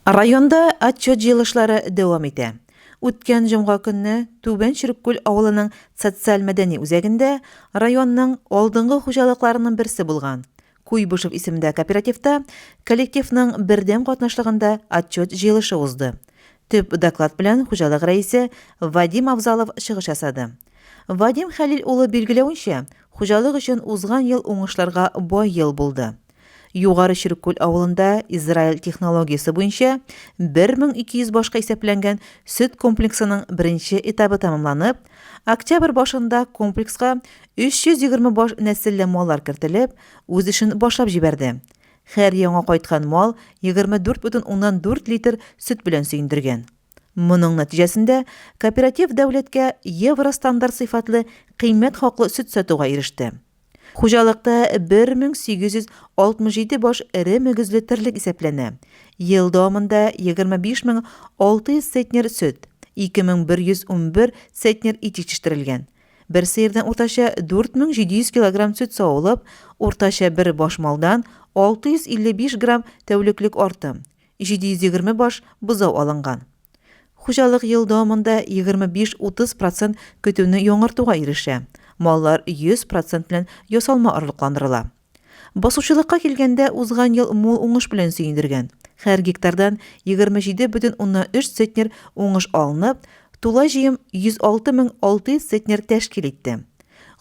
Районда отчет җыелышлары дәвам итә. Үткән җомга көнне Түбән Чиреккүл авылының социаль-мәдәни үзәгендә районның алдынгы хуҗалыкларының берсе булган Куйбышев исемендә кооперативта коллективның бердәм катнашлыгында отчет җыелышы узды. Төп доклад белән хуҗалык рәисе Вадим Авзалов чыгыш ясады. Вадим Хәлил улы билгеләвенчә, хуҗалык өчен узган ел уңышларга бай ел булды. Югары Чиркүл авылында Израиль технологиясе буенча 1200 башка исәпләнгән сөт комплексының беренче этабы тәмамланып, октябрь башында комплекска 320 баш нәселле маллар кертелеп, үз эшен башлап җибәрде. Һәр яңа кайткан мал 24,4 литр сөт белән сөендергән. Моның нәтиҗәсендә кооператив дәүләткә евростандарт сыйфатлы кыйммәт хаклы сөт сатуга иреште. Хуҗалыкта 1867 баш эре мөгезле терлек исәпләнә. Ел дәвамында 25600 центнер сөт, 2111 центнер ит җитештерелгән. Бер сыердан уртача 4700 килограмм сөт савылып, уртача бер баш малдан 655 грамм тәүлеклек артым, 720 баш бозау алынган. Хуҗалык ел дәвамында 25-30 процент көтүне яңартуга ирешә, маллар 100 процент белән ясалма орлыкландырыла. Басучылыкка килгәндә, узган ел мул уңыш белән сөендергән. Һәр гектардан 27,3 центнер уңыш алынып, тулай җыем 106 600 центнер тәшкил итте.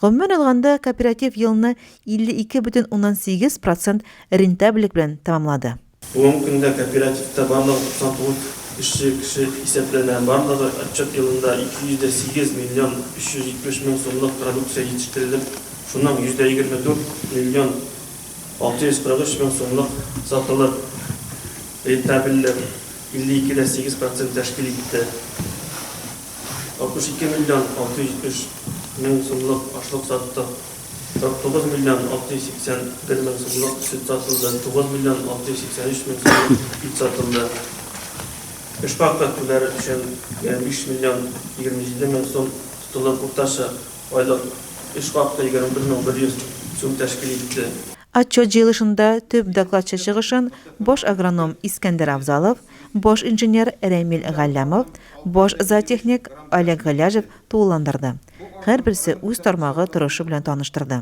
Гомумән алганда, кооператив елны 52,8 процент рентабельлек белән тәмамлады. Бүгенге көндә кооперативта барлыгы 99 эшче кеше исәпләнә. Барлыгы отчет елында 208 миллион 370 мең сумлык продукция җитештерелеп, шуның 124 миллион 643 мең сумлык сатылып, рентабельлек 52,8 процент тәшкил итте. 62 миллион 673 мең сумлык ашлык саттык. 49 миллион 681 мең сумлык сөт сатылды, 9 миллион 683 мең сумлык ит сатылды. Эш хакы түләр өчен 25 миллион 27 мең сум тотылып, уртача айлык эш хакы 21 мең 100 сум тәшкил итте. Отчет җыелышында төп докладчы чыгышын баш агроном Искәндәр Авзалов, баш инженер Рәмил Галләмов, баш зоотехник Олег Гыйләҗев тулыландырды. Һәрберсе үз тармагы торышы белән таныштырды.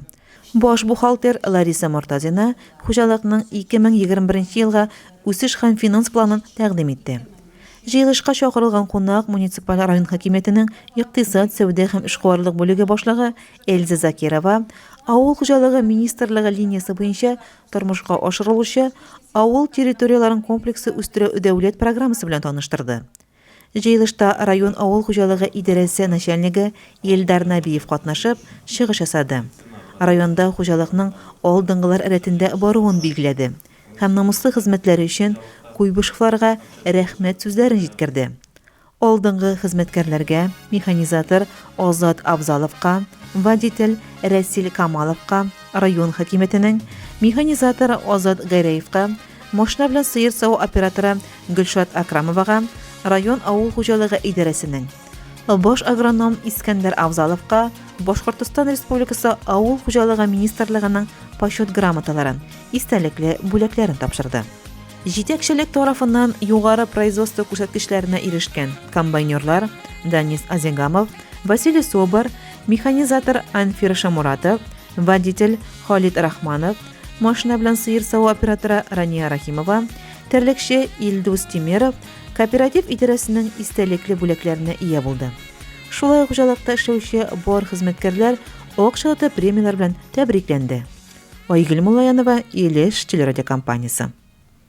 Баш бухгалтер Лариса Мортазина хуҗалыкның 2021 елга үсеш һәм финанс планын тәкъдим итте. Җыелышка чакырылган кунак муниципаль район хакимиятенең икътисад, сәүдә һәм эшкуарлык бүлеге башлыгы Эльза Закирова Авыл хуҗалыгы министрлыгы линиясе буенча тормышка ашырылучы Авыл территорияләрен комплексы үстерү дәүләт программасы белән таныштырды. Җыелышта район авыл хуҗалыгы идарәсе начальнигы Илдар Нәбиев катнашып, чыгыш ясады. Районда хуҗалыкның алдынгылар рәтендә баруын билгеләде һәм намуслы хезмәтләре өчен Куйбышевларга рәхмәт сүзләрен җиткерде. Алдынгы хезмәткәрләргә, механизатор Азат Абзаловка, водитель Рәсил Камаловка, район хакимиятенең, механизатор Азат Гәрәевка, машина белән сыер саву операторы Гөлшат Акрамовага, район авыл хуҗалыгы идарәсенең, баш агроном Искәндәр Авзаловка Башкортостан Республикасы Авыл хуҗалыгы министрлыгының Почет грамоталарын, истәлекле бүләкләрен тапшырды. Җитәкчелек тарафыннан югары производство күрсәткечләренә ирешкән комбайнерлар Данис Азигамов, Василий Собор, механизатор Анфир Шамуратов, водитель Халид Рахманов, машина белән сыер саву операторы Рания Рахимова, терлекче Илдус Тимеров кооператив идарәсенең истәлекле бүләкләренә ия булды. Шулай ук хуҗалыкта эшләүче бар хезмәткәрләр акчалата премияләр белән тәбрикләнде. Айгөл Муллаянова, Илеш телерадиокомпаниясе.